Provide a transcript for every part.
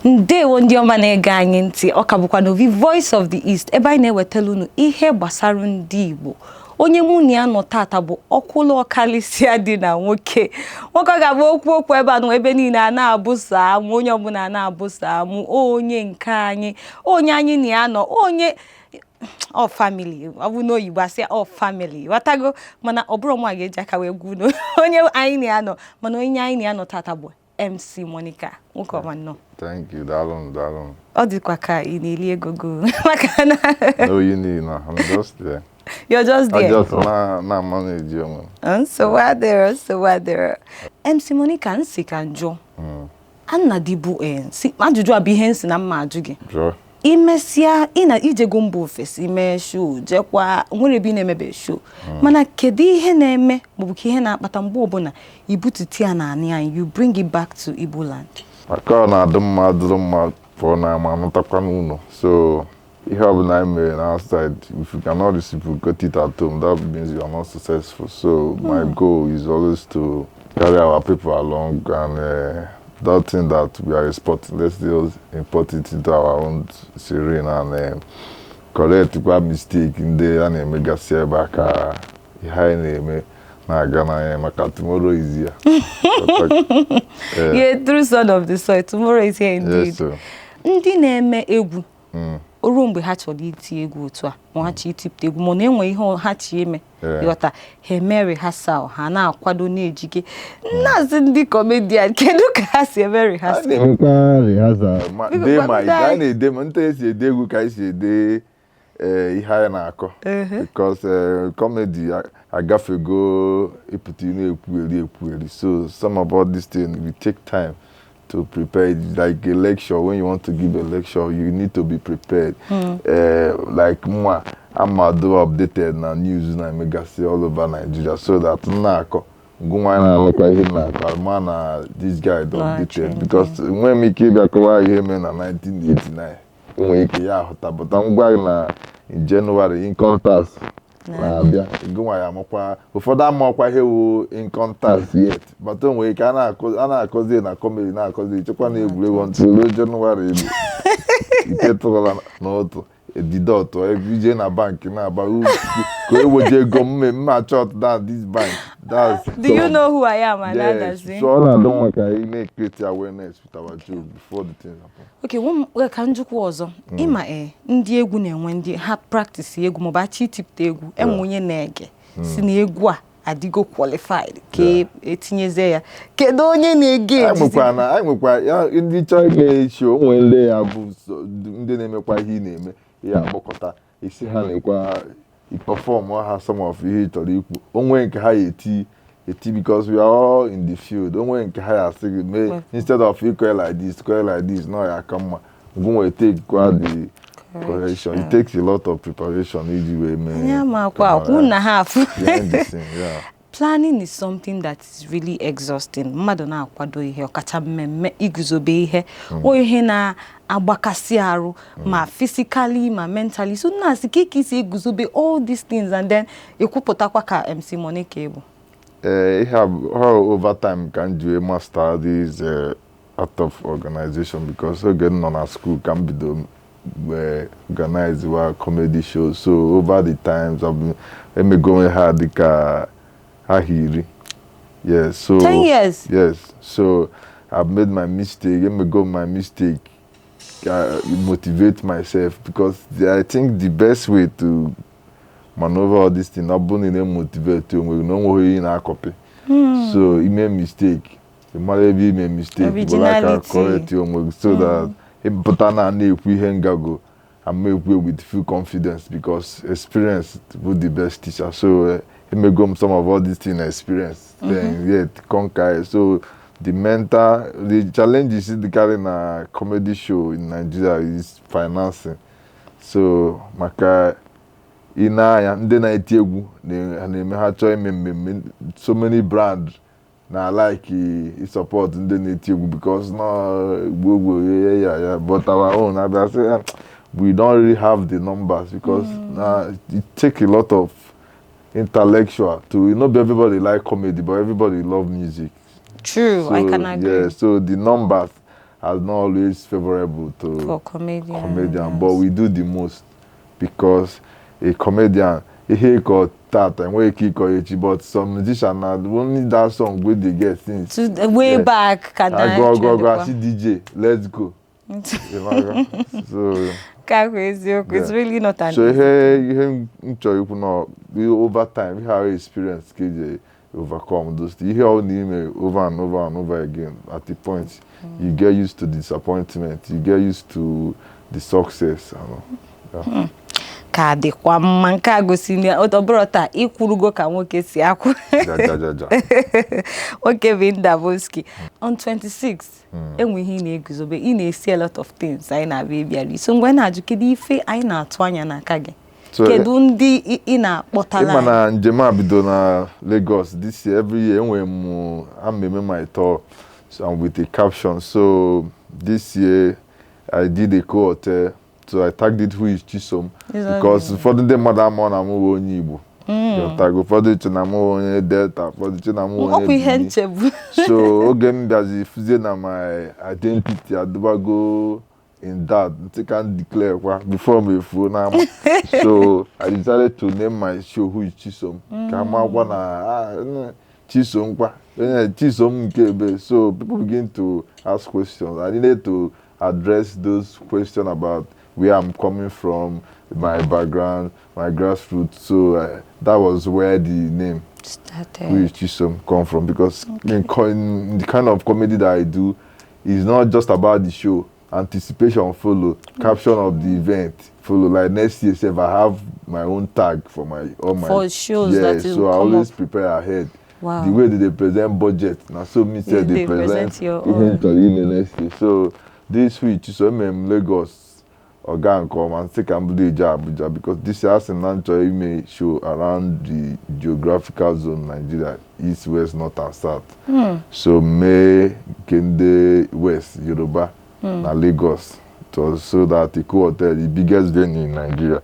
Ndewo, ndị ọma na-ege anyị ntị. Ọ ka bụkwa n'Ovi Voice of the East, ebe anyị na-ewetara unu ihe gbasara ndị Igbo. Onye mụ na ya nọ tata bụ ọkwụlụ ọkalịsịa dị na nwoke. Nwoke ọ ga-abụ okwu okwu ebe a nọ, ebe niile a na-abụsa amụ, onye ọbụla a na-abụsa amụ, onye nke anyị, onye anyị na ya nọ, onye ọ family, ọ bụ n'oyibo asị ọ family, ghọtago? Mana ọ bụrụ nwa ga-eji aka wee gwu unu onye anyị na ya nọ. Mana onye anyị na ya nọ tata bụ MC Monica. Nwoke ọma, nnọọ. Thank you, daalụ, daalụ. Ọ dịkwa ka ị na-eli ego go, maka na No, you need no. I'm just there. You're just I there. just na manage onwe m. Nsogbu adịrọ, nsogbu adịrọ. MC Monica, nsị ka njọ anna dịbụ si ajụjụ a bụ ihe nsị na mma ajụ gị. Jụọ. Imesịa ị na ijego mba ofesi mee show, jekwa nwere ebe ị na-emebe show, mana kedu ihe na-eme maọbụ ka ihe na-akpata mgbe ọbụla ibutute ya na anị anyị, you bring it back to Igbo land? Maka ọ na-adị mma, dịrị mma pụọ na ama nụtakwa n'ụlọ. So ihe ọbụla anyị mere na outside, if you cannot reciprocate it at home, that means you are not successful. So my goal is always to carry our people along and that thing that we are exporting, let's still import it into our own serene and correct kwa mistake ndị a na-emegasị ebe a, ka ihe anyị na-eme na-aga n'anya, maka tomorrow is here. Yeah. Yeah, true son of the soil. Tomorrow is here indeed. Yes, sir. Ndị na-eme egwu, o ruo mgbe ha chọrọ iti egwu otu a, ma ha chọọ itipụta egwu, ma ọ na-enwe ihe ha chi ime, ịghọta, ha eme rehearsal, ha na-akwado, na-ejike. Nnaazị ndị comedian, kedu ka ha si eme A rehearsal? na-emekwa rehearsal Biko, dee ma gwa ndị anyị anyị. na-ede ma nta esi ede egwu ka anyị si ede ihe anyị na-akọ, because comedy agafego ịpụta ị na-ekwugheri ekwugheri. So some of all these things, we take time to prepare it, like a lecture. When you want to give a lecture, you need to be prepared. Like mwa amado updated na news na-emegasị all over Nigeria, so that m na-akọ ngụnwa na-alụkwa ihe m na-akọ, ma na this guy dị Na updated, trending. because enweghị m ike ịbịa kọwa ihe mere na 1989, enwere ike ya ahụta pụta ngwa gị na in January income tax na-abịa. Ngụnwa ya amakwa, ụfọdụ amakwa ihe wu income tax yet, but o nwere ike a na-akọzi na comedy, na-akọzi chekwa na egwuregwu ntị ruo January elu ike tụrụla n'ụtụ deduct ije na bank na-aba ka eweje ego mme mma shut down this bank. That's Do you know who I am? And Yes. others. So ọ na-adị mma ka anyị na-create awareness with our joke before the things happen. Okay, ka njikwa ọzọ. Ịma ee, ndị egwu na-enwe ndị ha practice egwu maọbụ achọ itipụta egwu, enwe onye na-ege si na egwu a adịgo qualified ka etinyezie ya. Kedu onye na-ege Anyị ejizi? nwekwa na anyị nwekwa ya ndị chọrọ ime show, onwe ndị ya bụ ndị na-emekwa ihe ị na-eme, ihe akpọkọta isi ha na-ekwa perform ha some of ihe ị chọrọ ikwu, onwe nke ha ya eti eti, because we are all in the field. Onwe nke ha ya asị gị mee instead of ịkọ ya like this, kọ ya like this, nọ ya aka mma. Ngụnwe take kwa the correction. It takes a lot of preparation iji wee mee. Anyị amakwa akwụ na ha afụ. Behind the scene, yeah. Planning is something that is really exhausting. Mmadụ na-akwado ihe, ọkacha mmemme iguzobe ihe, o ihe na-agbakasị arụ, ma physically ma mentally. So nna-asị ka isi eguzobe all these things and then ekwupụtakwa ka MC Monica bụ? Ihe a bụ how over time ka m ji wee master this art of organization, because oge m nọ na school ka m bido wee organize wa comedy shows. So over the times I've been emego onwe ha dịka aha 10, yes. So 10 years? Yes. So I've made my mistake, emego my mistake, motivate myself, because I think the best way to maneuver all this thing, ọ bụrụ na ị na-emotivate onwe gị na onweghị ihe ị na-acopy. So ime mistake, ị mara ebe ime mistake, were aka Originality. correct onwe gị, so that ịpụta na na-ekwu ihe ngago ama ekwu with full confidence, because experience bụ the best teacher. So emego m some of all these things experience, then yet conquer it. So the mental, the challenges dịkarị na comedy show in Nigeria is financing. So maka ị na-anya ndị na-eti egwu na-eme ha chọọ ime mmemme, so many brand na like support ndị na-eti egwu, because no gboo gboo ya, but our own abịa sị, "Ah, we don't really have the numbers," because na it take a lot of intellectual to be everybody like comedy, but everybody love music. True, I can agree. Yeah, so the numbers Has not always favorable to For comedian. Comedian, but we do the most because a comedian, ihe ịkọ tata enweghị ike ịkọ echi, but some musician na only that song wey dey get since To way back ka na agụ ọgụ ọgụ asị DJ, let's go. Ịmaga? So Ka bụ eziokwu, it's really not an so ihe m chọrọ ikwu na over time, ihe ahụ experience ka eji overcome those things. Ihe ọ na-ime over and over and over again, at the point you get used to disappointment, you get used to the success and all. Yeah. Ka dịkwa mma. Nke a gosi na ọ bụrụ taa ịkwụrugo ka nwoke si akwụ. Ja, ja, ja, ja. Nwoke bụ Indaboski on 26 enwe ihe ị na-eguzobe, ị na-esi a lot of things anyị na-abịa ịbịara. So mgbe anyị na-ajụ kedu ife anyị na-atụ anya n'aka gị, So, kedu ndị ị na-akpọtala ịma anyị? Na njem a bido na Lagos this year. Every year enwere m ama eme my tour, so, and with a caption. So this year I did a co-hotel, so I tagged it "Who is Chisom?" Because ụfọdụ ndị mmadụ ama na mụ bụ onye Igbo. Ghọtago? Ụfọdụ che na mụ bụ onye Delta, ụfọdụ che na mụ bụ onye Ọkwa ihe Benin. nchegbu. So oge m bịazi fụzie na my identity adịbago in that ntị ka m declare kwa before m efuo n'ama, so I decided to name my show "Who is Chisom?" ka ma gwa na ah, Chisom kwa onye Chisom nke ebe. So people begin to ask questions. I needed to address those questions about where I'm coming from, my background, my grassroots. So that was where the name started. "Who is Chisom" come from, because in the kind of comedy that I do, it's not just about the show. Anticipation follow, caption of the event follow. Like next year, sef, I have my own tag for my all my For shows yeah, that will so I come always up. Prepare ahead. The way that they present budget, na so me sef You dey dey present present your ihe own. m chọrọ ime next year. So this week, so eme m Lagos ọga nke ọma, nsị ka m bido eje Abuja, because this year asị m na m chọrọ ime show around the geographical zone Nigeria, east, west, north and south. So mee nke ndị west, Yoruba na Lagos. It was so that Eko Hotel, the biggest venue in Nigeria.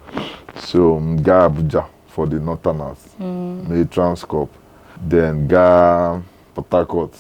So m gaa Abuja for the northerners, mee Transcorp, then gaa Port Harcourt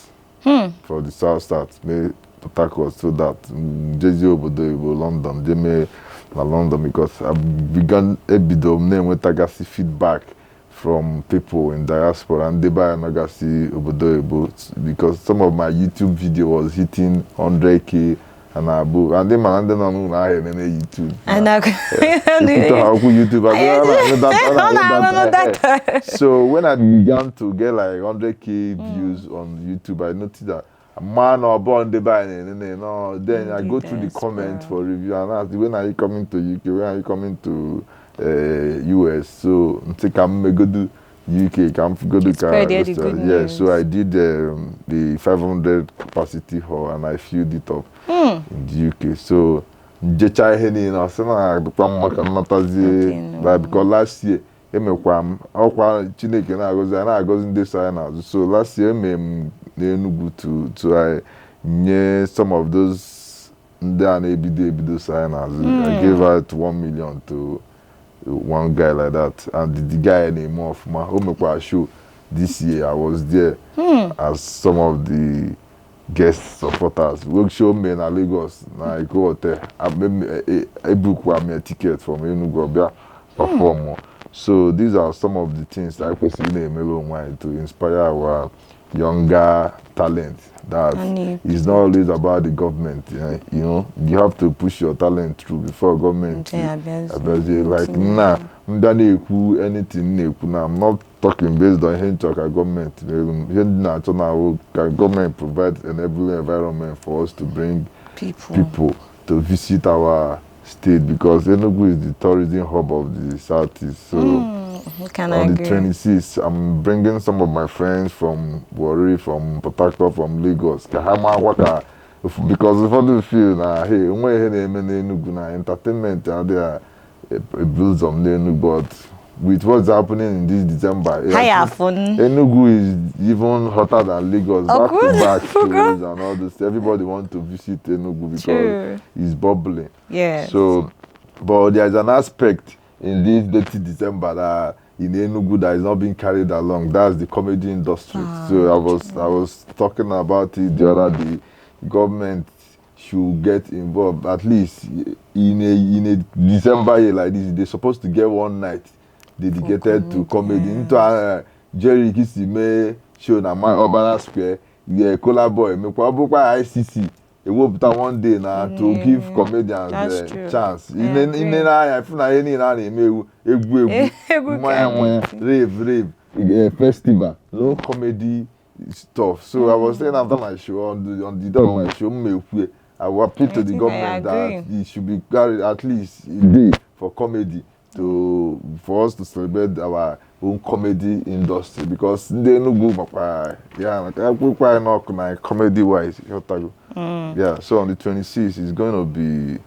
for the south south, mee Port Harcourt, so that m jezie obodo oyibo, London, jee mee na London, because I began ebido m na-enwetagasị feedback from people in diaspora, ndị be anyị nọgasị obodo oyibo, because some of my YouTube video was hitting 100K and above, and ndị mana ndị nọ n'ụlọ ahụ enene YouTube. Ekwute ha okwu YouTube, abịa, ọ na-anụ data, ọ Ọ na-anụ na-anụ data. data. So when I began to get like 100K views on YouTube, I noticed that man or born ndị be anyị na-enene no. Then I go through the Diaspora. Comments for review and ask, when are you coming to UK? When are you coming to US? So ntị ka m megodu UK, ka m fugodu ka Spread the good yeah. So news. I did the 500 capacity hall and I filled it up in the UK. So njecha ihe niile, ọ sị na adịkwa mma ka m natazie. Okay, no. Like, because last year emekwa m ọkwa Chineke na-agọzi anyị, na-agọzi ndị so anyị n'azụ. So last year eme m n'Enugu to I nye some of those ndị a na-ebido ebido so anyị n'azụ. I gave out 1 million to one guy like that, and the guy na-eme ọfụma. O mekwara show this year. I was there as some of the guest supporters. Work show me na Lagos na Eko Hotel. Ebukwa m a ticket from Enugu ọbịa perform. So these are some of the things that kwesịrị na-emere onwe anyị to inspire our younger talent, that And it's not always about the government. You have to push your talent through before government Nke abịazie. abịazie. Like nna mbịa na-ekwu anything na-ekwu na I'm not talking based on ihe nchọ ka gọọmenti mere m. Ihe ndị na-achọ na awụ ka gọọmenti provide enabling environment for us to bring people. People to visit our state, because Enugu is the tourism hub of the southeast. So Can I on the agree? 26th, I'm bringing some of my friends from Warri, from Port Harcourt, from Lagos. Ka ha maa ka, because ụfọdụ feel na hey, onwe ihe na-eme n'Enugu na entertainment adịghị blossom n'Enugu, but with what's happening in this December, Ha ya I think afụ. Enugu is even hotter than Lagos. Back to back Fugo. Shows and all this. Everybody want to visit Enugu because True. It's bubbling. So, but there is an aspect in this Detty December that in Enugu that is not being carried along. That's the comedy industry. So I was talking about it the other day. Government should get involved. At least in a December year like this, they're supposed to get one night dedicated to comedy. Into Jerry si mee show na my Obara Square, yeah, Kola Boy mekwa, ọ bụrụkwa ICC ewepụta one day na to give comedians That's true. chance. I agree. Ine n'anya fụ na ihe niile a na-eme, ewu egwu egwu, Egwu ka mmanya mmanya, rave rave, festival, no comedy stuff. So I was saying, after my show, on the day of my show, m ekwu, I will appeal to I the think I government that agree. it should be carried at least a day for comedy, to for us to celebrate our own comedy industry, because ndị Enugu makwa ya maka akwụkwọ anyị n'ọkụ na comedy wise, ịghọtago? Yeah, so on the 26th it's going to be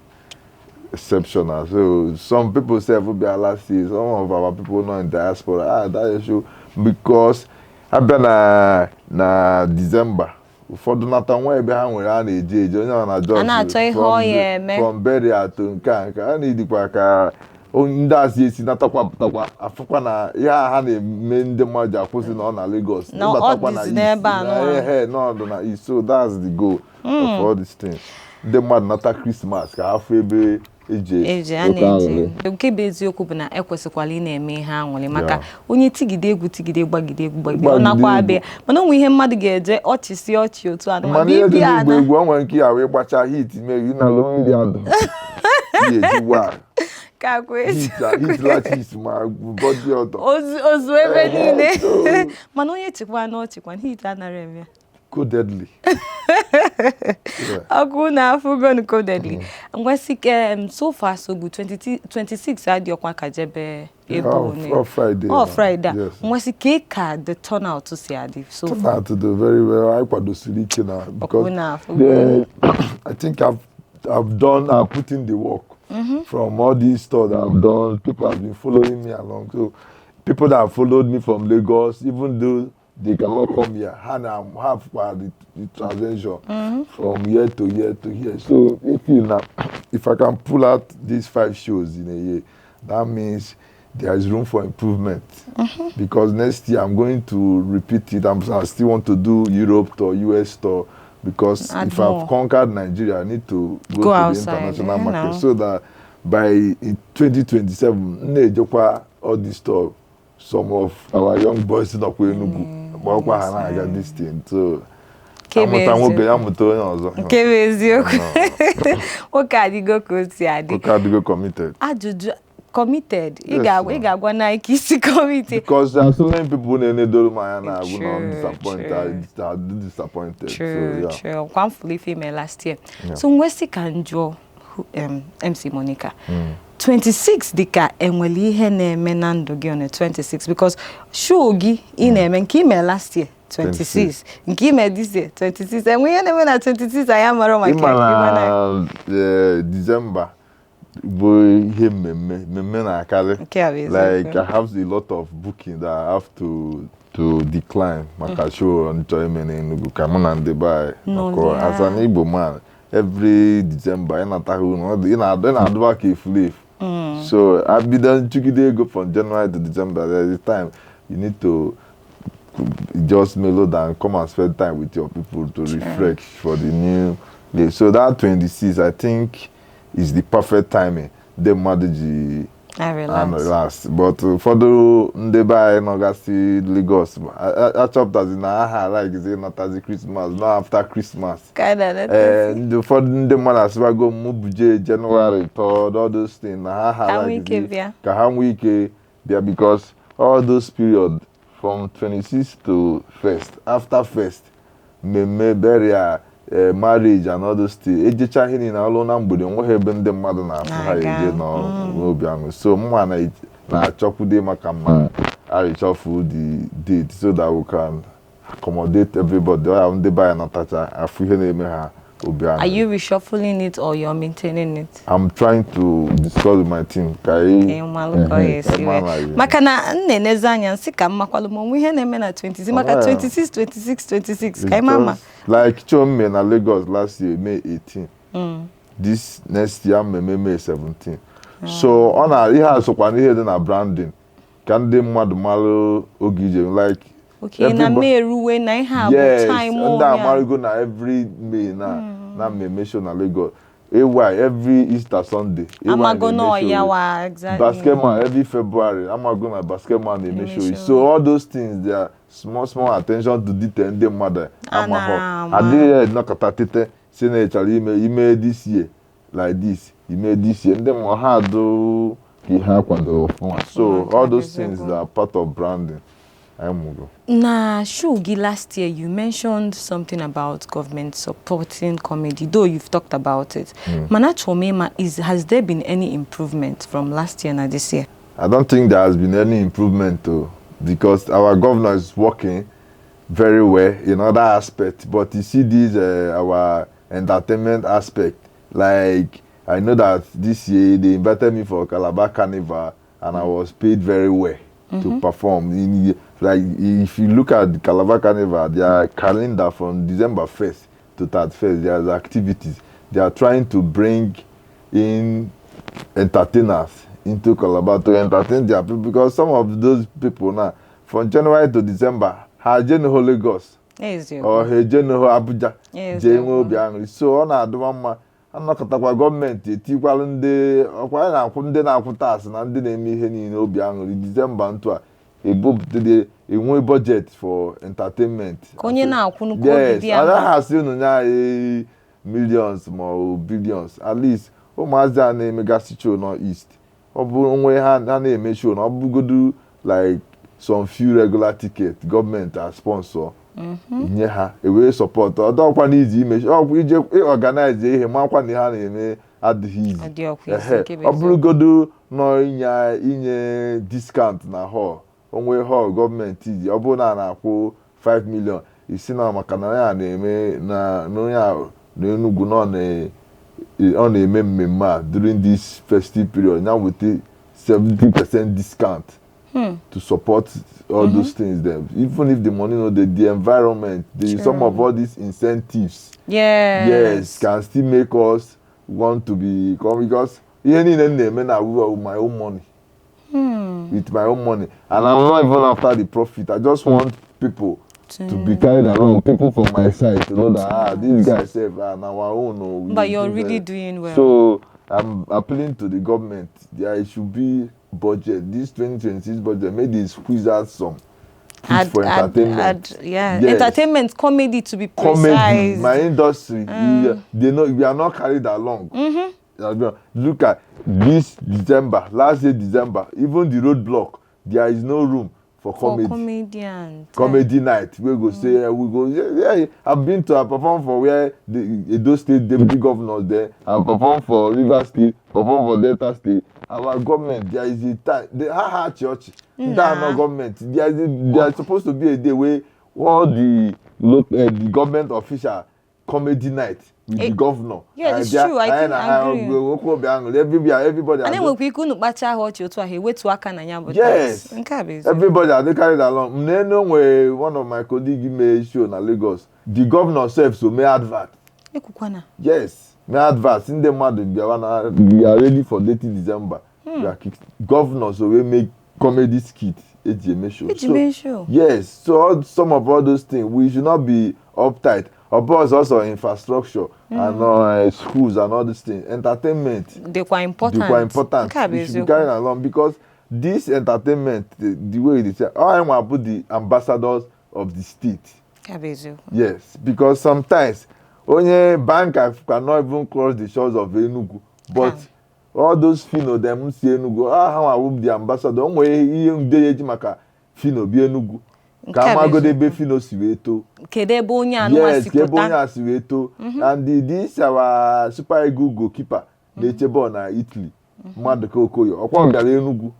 exceptional. So some people say bịa last year, some of our people nọ in diaspora, ah, that is show, because abịa na December, ụfọdụ nata nwa ebe ha nwere a na-eje eje, onye ọ na just A na-achọ ihe ọ ya eme. From burial to nke a nke a na-edikwa ka ndị asị esi natakwa pụtakwa afụkwa na ihe a ha na-eme, ndị mmadụ ji akwụsị na ọ na Lagos Na ọ ịbatakwa na dịzi East, n'ebe a na nọ. ehe n'ọdụ na East. So that's the goal of all these things. Ndị mmadụ nata Christmas ka afọ ebe eji eji a oke na-eji aṅụrị. Nke bụ eziokwu bụ na ekwesịkwala ị na-eme ihe aṅụrị maka onye tigide egwu, tigide, gbagide egwu, gbagide, ọ Gbagide nakwa egwu. abịa, mana o nwe ihe mmadụ ga-eje ọchị si ọchị otu a. Mana ihe dị n'igba egwu, o nwere ike ya wee gbachaa hit mee ị na-alụ mmiri adụ ihe eji wa Ka kwa hit hit lachis ma body ọtọ. Ozu ozu ebe niile. So Mana onye chịkwa na ọchịkwa hit anara eme ya. Codedly. Yeah. Ọkụ na-afụgon codedly ngwasị. So far so good. 20 26 adị ọkwa ka jebe ebe one. Ọ Friday. Ọ Friday a. Yes. Ngwasị ka ka the turnout si adị so far? Turn out to do very well. I kwadosiri ike na because na-afụgo. I think I've put in the work from all these stores that I've done. People have been following me along. So people that have followed me from Lagos, even though they cannot come here, have the transaction from year to year to here. So if you now, if I can pull out these five shows in a year, that means there is room for improvement. Because next year I'm going to repeat it. I still want to do Europe tour, US tour, because Add if more. I've conquered Nigeria, I need to go Go to the outside, international market now. so that by in 2027, m na-ejekwa all this stuff. Some of our young boys nọkwa Enugu, gbakwa ha na-aga this thing. So Nke bụ amụta nwoke eziokwu. ya mụta onye ọzọ. Nke bụ eziokwu, nwoke adịgo ka o si adị. Nwoke adịgo committed. Ajụjụ committed ị Yes, ga-agwa ị ma'am. ga-agwa Nike isi committed. Because there are so many people na-enedoro m anya na-agwụ na I'm disappointed. True. I'm disappointed. True. So yeah. True. Kwa mfụlụ ife ime last year. Yeah. So nwesị ka m jụọ MC Monica, 26 dịka enwere ihe na-eme na ndụ gị on the 26, because show gị ị na-eme, nke ime last year 26, nke ime this year 26, enwe ihe na-eme na 26 anyị amara maka Ịma ya, ịma na na December bụ ihe mmemme mmemme na-akarị. Nke a bụ eziokwu. Like I have a lot of booking that I have to decline maka show nchọ ime n'Enugu ka mụ na ndị be anyị nọkọ. Nọlịa. As an Igbo man, every December ị nataghị unu, ị na-adụba ka efulefu. So abido nchụgide ego from January to December, there is a time you need to just mellow down, come and spend time with your people to refresh for the new year. So that 26, I think, is the perfect timing ndị mmadụ ji I relax. anọ relax. But ụfọdụ ndị be anyị nọgasị Lagos achọpụtazi na aha alikizi ịnatazi Christmas, no, after Christmas. Kinda Ee, ndị ụfọdụ ndị mmadụ asịbago mụ buje January 3rd, all those things na ha Ka ha nwee ike alikizi bịa. Ka ha nwee ike bịa, because all those period from 26 to 1st, after 1st, mmemme burial, marriage and all those things, ejecha ihe niile ọlụ na mgbede, nweghị ebe ndị mmadụ na-afụ ha Na-aga. eje n'obi aṅụ. So mma na-achọkwude maka mma arịchọfu the date so that we can accommodate everybody. Ọ ya ndị be anyị nọtacha afụ ihe na-eme ha obi aṅụ. Are you reshuffling it or you're maintaining it? I'm trying to discuss with my team ka anyị Ka ị malụ ka ọ Ehe, ga-esi ka anyị wee. mara ya. Maka na m na-enezi anya nsị ka m makwalụ ma onwe ihe na-eme na 26, maka Oh, yeah. 26 26 26, ka ị ma ma. It's just like Chome na Lagos last year, May 18. This next year mmemme May 17. So ọ na ihe a sokwa n'ihe dị na branding ka ndị mmadụ malụ oge ije, like Okay, na everybody- May eruwe na ihe a bụ Yes, time ndị ọnya. amarụgo na every May na Na m eme show na Lagos. AY every Easter Sunday, AY Amago na-eme na show. Ya wa, exactly. Basketman every February, amago na Basketman na-eme Na-eme show. show. So all those things, they are small small attention to detail ndị mmadụ amahọ. Ama. Adịghị nnọkọta tete si na ị chọrọ ime ime this year like this, ime this year, ndị mmadụ ha adụ ka ihe ha kwadoro ọfụma. So Ọfụma, all those things eziokwu. are part of branding anyị mụgo. Na show gị last year, you mentioned something about government supporting comedy, though you've talked about it. Mana achọrọ m ịma, is has there been any improvement from last year na this year? I don't think there has been any improvement though, because our governor is working very well in other aspects. But you see this our entertainment aspect. Like, I know that this year they invited me for Calabar Carnival and I was paid very well to perform. Like, if you look at the Calabar Carnival, their calendar from December 1st to 31st, there's activities. They are trying to bring in entertainers into Calabar to entertain their people, because some of those people now, from January to December, ha ejenuho Lagos Eziokwu. or ha ejenuho Abuja Eziokwu. jee nwee obi aṅụrị. So ọ na-adịwa mma anọkọtakwa gọọmenti etikwalụ ndị ọkwa anyị na-akwụ, ndị na-akwụ tax na ndị na-eme ihe niile obi aṅụrị. December ntụ a ebupụtade enwe budget for entertainment. Ka onye na-akwụ nnukwu obi Yes, dị ya anaghị mma. asị unu nye anyị millions ma ọ bụ billions. At least ụmụazị a na-emegasị show nọ east, ọ bụrụ onwe ha ha na-eme show na ọ bụgodu like some few regular ticket, gọọmenti a sponsor nye ha, ewee support. Ọ dọkwa n'izi ime show, ọ bụ ije organize ihe makwa na ihe a na-eme adịghị izi. Ọ dị ọkwa isi, Ehe, nke bụ ọ eziokwu. bụrụgodu nọ inye discount na hall, onwe hall gọọmenti ji, ọ bụrụ na a na-akwụ 5 million isi na maka na ya na-eme na onye a na Enugu na ọ na-eme mmemme a during this festive period, ya weta 70% discount to support all those things them. Even if the money no dey, the environment, the some of all these incentives, yes, can still make us want to be come, because ihe niile m na-eme na with my own money, with my own money, and I'm not even after the profit. I just want people to be carried along, people from my side to know that, ah, this guy sef, ah, na our own o. We But you're do really doing well. So I'm appealing to the government, there should be budget, this 2026 budget, make they squeeze out some put for entertainment. Add, yeah. Yes. Entertainment, comedy to be Comedy, precise. my industry, they know we are not carried along. Look at this December, last year December, even the roadblock, there is no room for For comedy. comedians. Comedy night wey go say, we go, yeah, I've been to, I perform for where the Edo State deputy governors there, I perform for Rivers State, perform for Delta State. Our government, there is a time they ha ha church ndị anọ gọọmenti, there is supposed to be a day wey all the government official comedy night with the governor. Yeah, it's true. I Anyị think na I ha agree. okwu obi aṅụrị everywhere, everybody A adị- na-enwekwa ike unu kpacha ahụ ọchị otu ahụ ewetu aka na ya bụ Yes. tax. Nke a bụ eziokwu. Everybody adị carried along. Nnenu nwere one of my colleague mee show na Lagos, the governor sef so mee advert. Ekwukwana. Yes, mee advert ndị mmadụ bịawa na we are ready for 30 December. We are governor so wey make comedy skit eji eme show. Eji So, mee show. Yes, so some of all those things, we should not be uptight about also infrastructure and schools and all these things. Entertainment dịkwa important. dịkwa important. Nke a bụ We should be eziokwu. carrying along, because this entertainment, the way it is, all anyị nwa bụ the ambassadors of the state. Nke a bụ eziokwu. Yes, because sometimes onye banker cannot even cross the shores of Enugu, but all those Phyno dem si Enugu, ah, ha nwa bụ the ambassador. O nwere ihe nde ya eji maka Phyno bi Enugu Nke ka a bụ amagodo eziokwu. ebe Phyno si wee too. Kedu ebe onye anụnwa Yes, si ka ebe onye pụta? a si wee too. And this our Super Eagle goalkeeper na-eche bọọlụ na Italy, Maduka Okoye, ọkwa bịara Enugu.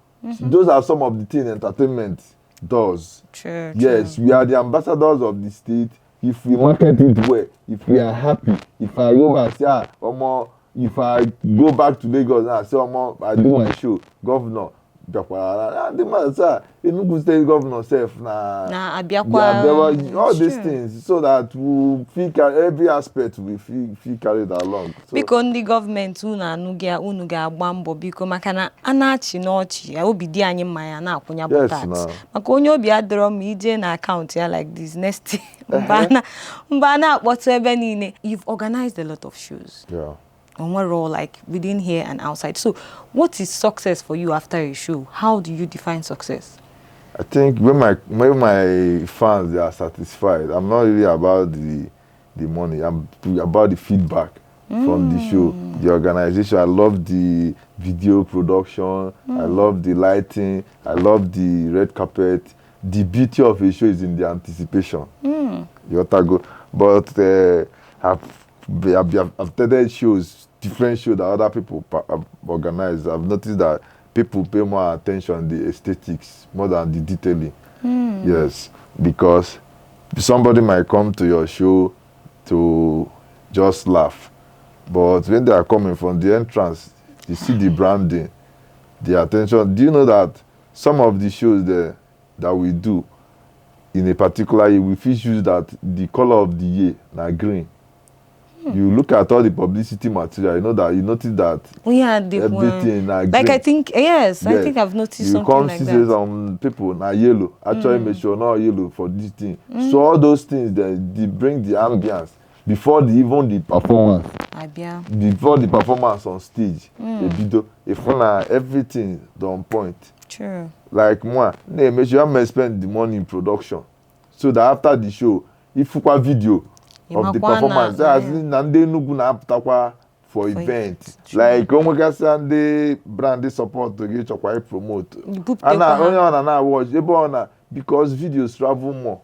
Those are some of the things entertainment does. True, Yes, we are the ambassadors of the state. If we market it well, if we are happy, if I go back say, ah, omo, if I go back to Lagos now, say, omo, I do my show, governor, Bịakwara ndị mmadụ sị Enugu State Governor sef na Na-abịakwa. Abịawa, all these Sure. things, so that we feel every aspect we feel carried along. So, Biko, ndị gọọmenti, unu anụghị ya, unu ga-agba mbọ, biko, maka na a na-achị n'ọchị ya, obi dị anyị mma, ya na-akwụnya bụ Yes, tax. na. Maka onye obi adịrọ ma ije na akaụntụ ya like this next mgbe a na-akpọtụ ebe niile. You've organized a lot of shows, onwere like within here and outside. So what is success for you after a show? How do you define success? I think when my fans, they are satisfied, I'm not really about the money. I'm about the feedback from the show, the organization. I love the video production. I love the lighting. I love the red carpet. The beauty of a show is in the anticipation. You go, but I've attended shows, different shows that other people have organized. I've noticed that people pay more attention the aesthetics more than the detailing. Yes, because somebody might come to your show to just laugh, but when they are coming from the entrance, you see the branding, the attention. Do you know that some of the shows there that we do in a particular year, we fit use that the color of the year na green? You look at all the publicity material, you know that you notice that Oh yeah, the everything na green. Like, I think, yes, I Yes. think I've noticed You something come like see that. say some people na yellow, actually make sure not yellow for this thing. So all those things dey bring the ambience before the even the performance, Abịa. before the performance on stage ebido, ifu na everything don point. True. Like mụ na-eme sure I'm spend the money in production so that after the show, ifukwa video of the Ịmakwa na- performance, that's na ndị Enugu na-apụtakwa for event. True. Like o nwegasịa ndị brand support gị chọkwa i promote, Bupụtakwa a na ha. onye ọ na na-watch ebe ọ na, because videos travel more,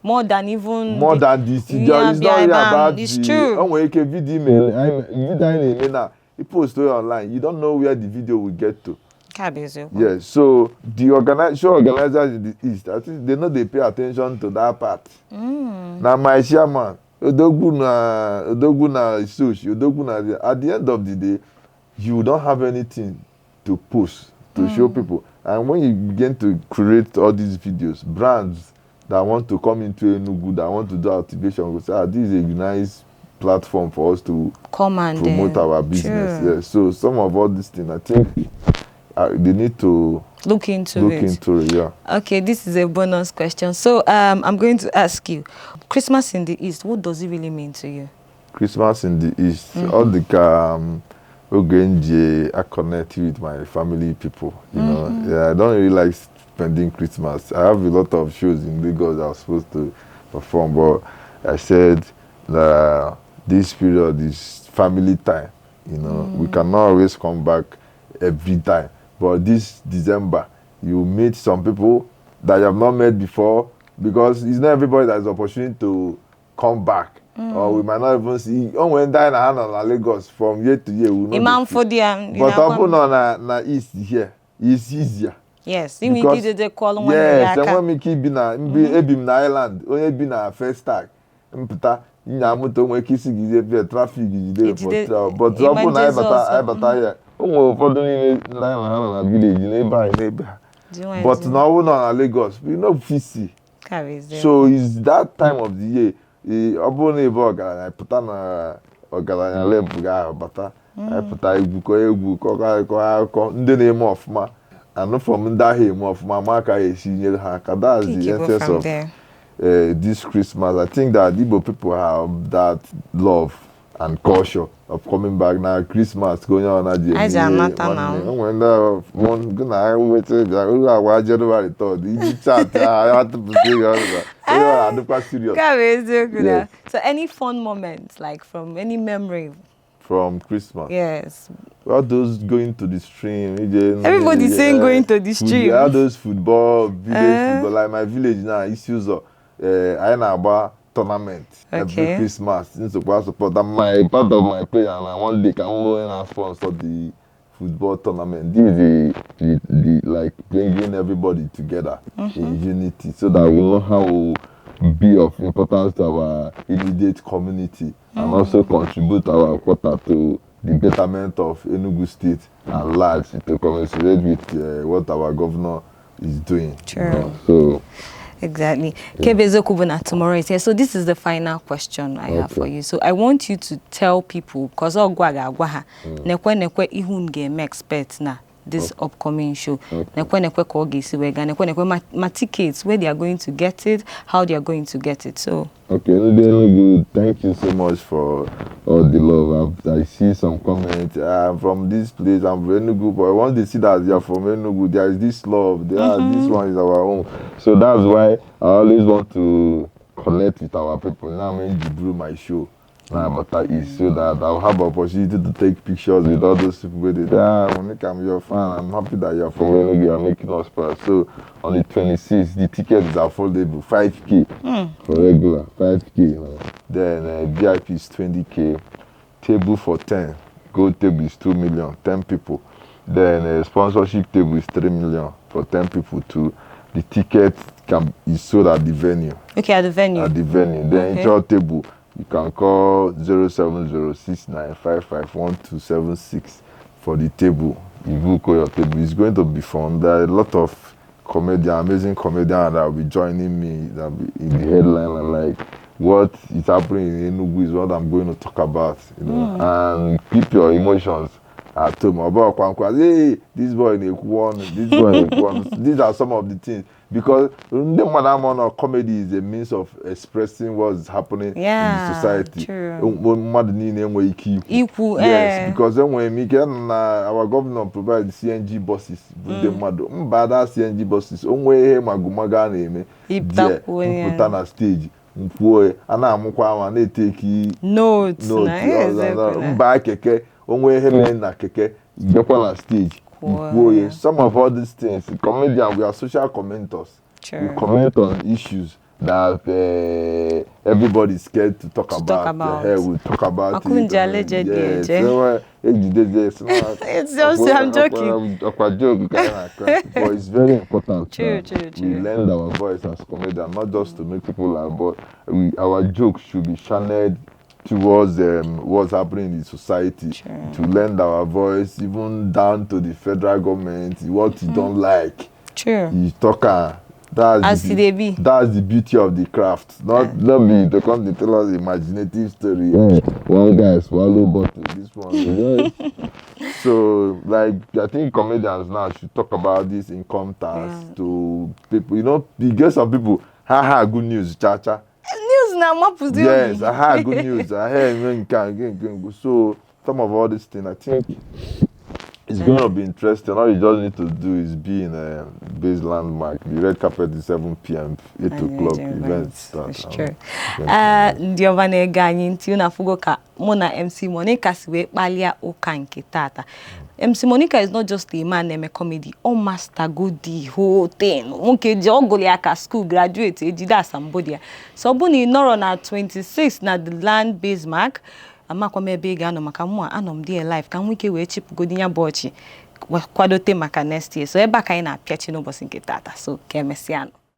More than even more than the studio. Yeah, It's not really yeah, about it's the true. O nwere ike video email video anyị na-eme na i post it online, you don't know where the video will get to. Nke a bụ eziokwu. Yes, so the show organizers in the east, I think they no dey pay attention to that part. Na my chairman, odogwu na odogwu na soch odogwu na at the end of the day, you don't have anything to post to show people. And when you begin to create all these videos, brands that want to come into Enugu, that want to do activation, go say, "Ah, this is a nice platform for us to Come and promote our business." True. Yes, so some of all these things, I think they need to look into look it. Into it, yeah. Okay, this is a bonus question. So I'm going to ask you, Christmas in the East, what does it really mean to you? Christmas in the East, all the oge m ji I connect with my family people. Yeah, I don't really like spending Christmas. I have a lot of shows in Lagos I was supposed to perform, but I said that this period is family time. We cannot always come back every time. But this December, you meet some people that you have not met before, because it's not everybody that has the opportunity to come back. Or we might not even see. O nwere ndị anyị na ha nọ na Lagos from year to year, we no dey Ịma see. mfọdụ ya. But ọ bụ nọ na East here, it's easier. Yes, ị nwere ike ijede kọọlụ nwanne gị Yes, aka. enwe m ike ibi na mbi ebi m na Island, onye bi na Festac, mpụta nya moto nwere ike isi gị jide traffic jide Ejide- for but ọ bụrụ na anyị ịma bata njezi anyị bata here, o nwere ụfọdụ n'ime ndị anyị na ha nọ na village n'ebe anyị n'ebe ha, Ji nwayọọ but ji na ọ bụrụ nọ na Lagos, we no fit see. Ka bụ eziokwu. So it's that time of the year, ọ bụrụ na ebe ọgaranya pụta na ọgaranya level gị ahụ bata, anyị pụta egwukọ egwu, kọkọ akụkọ akụkọ ndị na-eme ọfụma, anụ from ndị ahụ eme ọfụma, ma aka ya esi nyere ha aka. That's Pick the it up essence from of there. This Christmas. I think that Igbo people have that love and culture of coming back na Christmas ka onye ọna ji eme Anyị ji ihe anata na. nwanne. O nwere ndị ahụ, gị na ha nweta bịa ụlọ agwa January 3rd iji chat ha ya tụpụsị gị ọrụ, onye ọ na-adịkwa serious. Ka bụ eziokwu na. Yes. So any fun moments, like from any memory? From Christmas? Yes. All those going to the stream ije Everybody's saying going to the stream. All those football village football, like my village now, isi ụzọ, anyị na-agba tournament every Christmas. Nsogbu support and my part of my prayer na one day ka m bụrụ onye na-sponsor the football tournament. This is the like bringing everybody together in unity so that we know how we be of importance to our immediate community and also contribute our quota to the betterment of Enugu State at large, to commensurate with what our governor is doing. True. You know? So Exactly. Nke bụ eziokwu bụ na tomorrow is here. So this is the final question I have for you. So I want you to tell people, because ọ gwa ga-agwa ha, nekwe nekwe ihe unu ga-eme expect na this upcoming show. Nekwe nekwe ka ọ ga-esi wee gaa. Nekwe nekwe ma tickets, where they are going to get it, how they are going to get it. So Okay, ndị Enugu, thank you so much for all the love. I see some comments. I'm from this place, I'm from Enugu, but once they see that you're from Enugu, there is this love. There, this one is our own. So that's why I always want to connect with our people. Now I'm going to do my show. Now, but that is so that I'll have opportunity to take pictures with all those people. With it. Ah, Monica, I'm your fan. I'm happy that you're from Enugu. You're making us proud. So on the 26th, the ticket is affordable, 5K for regular, 5K. You know. Then VIP is 20K. Table for 10, gold table is 2 million, 10 people. Then sponsorship table is 3 million for 10 people too. The ticket can is sold at the venue. Okay, at the venue. At the venue. Then intro table, you can call 07069551276 for the table. You book your table. It's going to be fun. There are a lot of comedian, amazing comedian that will be joining me, that will be in the headline, and like what is happening in Enugu is what I'm going to talk about, you know. And keep your emotions at home. About Kwankwa, hey, this boy na-ekwu ọnụ, this boy na-ekwu ọnụ. These are some of the things, because ndị mmadụ ama na comedy is a means of expressing what's happening in the society. Mmadụ niile enweghị ike ikwu. Ikwu, Yes, because enwere m ike na our governor provide CNG buses bụ ndị mmadụ mba da CNG buses, o nwee ihe magomago a na-eme Ịpụtakwuo die ya. Mpụta na stage nkwuo ya, a na-amụkwa ama na-eteki notes note na eziokwu na. Mba keke, onwe ihe mere na keke, bịakwa na stage Kwuo kwuo ya. Ya. Some of all these things, comedian, we are social commenters. We comment on issues that everybody is scared to talk To about. talk about. We talk about Akunja it. allegedly, Yes. eje. So, ejide, yes. It's just, I'm joking. Ọkwa joke ka a na-akọ. But it's very important that True, we true. lend our voice as comedians, not just to make people laugh, but our jokes should be channeled towards what's happening in the society. To lend our voice, even down to the federal government, what you don't like. You talk am. That's As the, e dey be. That's the beauty of the craft. Not be to come to tell us imaginative story. Yeah. One guy swallow bottle, this one. Yeah. So like I think comedians now should talk about this income tax to people. You know, you get some people, ha ha, good news, cha cha. News na amapụzi obi. Yes, aha, good news. I hear nke a, nke nke nke. So some of all this thing, I think it's going to be interesting. All you just need to do is be in a base landmark. The red carpet is 7 p.m., 8 o'clock. Event start. It's true. Ndị ọma na-ege anyị ntị, unu afụgo ka mụ na MC Monica si wee kpalia ụka nke tata. MC Monica is not just a man na-eme comedy, ọ master go the whole thing. Nwoke ji ọgụlụ ya ka school graduate ejide asambodo ya. So ọ bụ na ị nọrọ na 26 na the land base mark, amakwa m ebe ị ga-anọ maka mụ a anọ m dị live ka m nwee ike wee chịpụgodi ya bụ ọchị kwadote maka next year. So ebe a ka anyị na-apịachi n'ụbọchị nke tata. So ka emesịa nụ.